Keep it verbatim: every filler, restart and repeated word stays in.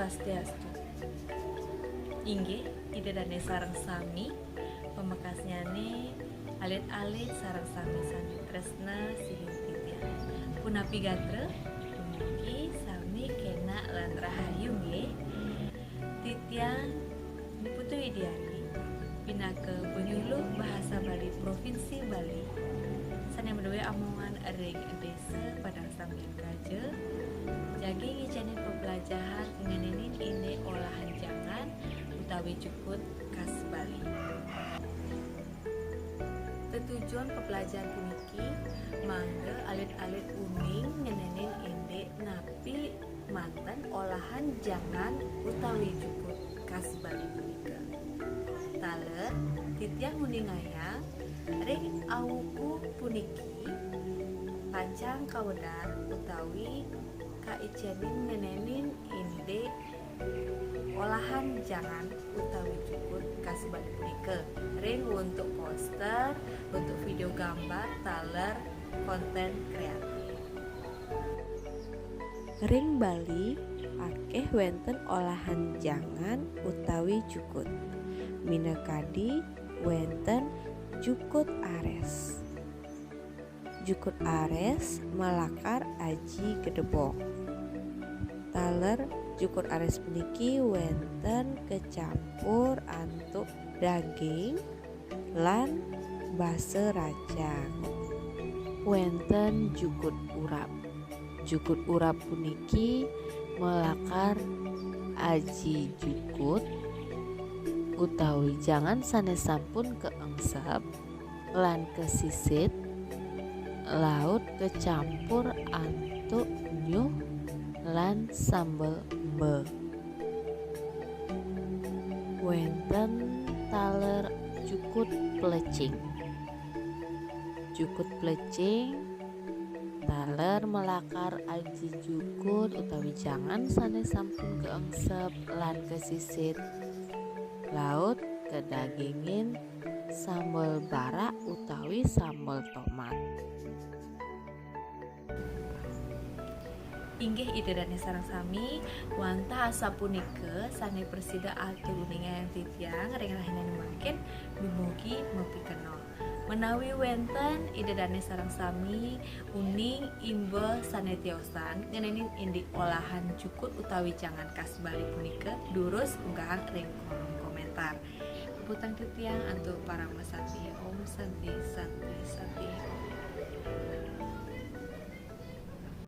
Swastiastu. Inggih, Ida Dane sareng sami, pamekasnyane alit-alit sareng sami sane tresna sihin titiang. Punapi gatra? Dumugi sami kenak lan rahayu nggih. Titiang Putu Widiari pinaka penyuluh bahasa Bali Provinsi Bali sane madue amongan ring Desa Padang Sambian Kaja, jagi ngicenin pepelajahan ngenenin indik olahan jangan utawi jukut khas Bali. Tetujon pepelajahan puniki mangda alit-alit uning ngenenin indik napi manten olahan jangan utawi jukut khas Bali punika. Taler, titiang nguningayang ring awuku puniki pacang kawedar utawi kaicenin ngenenin indik olahan jangan utawi jukut khas Bali punika ring untuk poster, untuk video gambar, taler konten kreatif. Ring Bali akeh wenten olahan jangan utawi jukut. Minakadi wenten jukut ares. Jukut ares malakar aji gedebong. Taler jukut ares puniki wenten kacampur antuk daging lan basa rajang. Wenten jukut urap. Jukut urap puniki malakar aji jukut utawi jangan sane sampun kaengsep lan kasisit, laut kacampur antuk nyuh lan sambel emba. Wenten taler jukut plecing. Jukut plecing taler malakar aji jukut utawi jangan sane sampun kaengsep lan kasisit, laut kadagingin sambel barak utawi sambel tomat. Inggih Ida Dane sareng sami, wantah asapunika sane prasida atur uningayang titiang ring rahinane mangkin, dumugi mapikenoh. Menawi wenten Ida Dane sareng sami uning imba sane tiosan ngenenin indik olahan jukut utawi jangan khas Bali punika, durus unggahang ring kolom komentar. Puputang titiang antuk parama santi. Om Santi Santi.